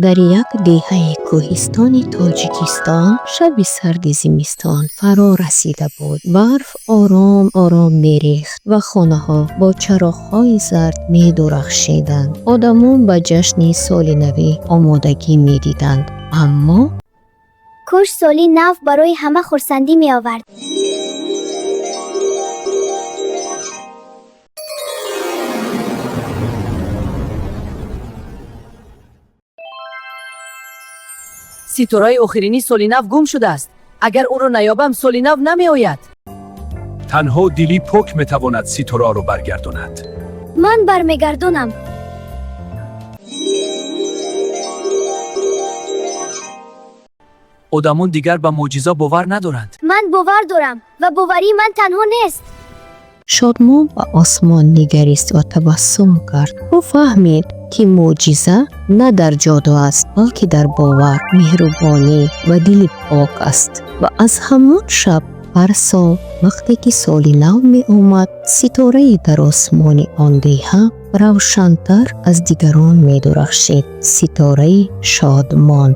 Дар як деҳаи кӯҳистони Тоҷикистон шаби сарди зимистон фаро расида буд. Барф ором ором мерехт ва хонаҳо бо чароғҳои зард медурахшиданд. Одамон ба ҷашни соли навӣ омодагӣ медиданд, аммо Кош соли нав барои ҳама хурсандӣ меовард. Ситораи охирини соли нав гум шудааст. Агар ӯро наёбам, соли нав намеояд. Танҳо дили пок метавонад ситораро баргардонад. Ман бармегардонам. Одамон дигар ба мӯъҷиза бовар надоранд. Ман бовар дорам ва боварии ман танҳо нест. Шодмон ба осмон нигарист ва табассум кард. Ӯ фаҳмид, ки мӯъҷиза на дар ҷоду аст, балки дар бовар, меҳрубонӣ ва дили пок аст. Ва аз ҳамон шаб ҳар сол вақте ки соли нав меомад, ситорае дар осмони он деҳа равшантар аз дигарон медурахшид. Ситораи Шодмон.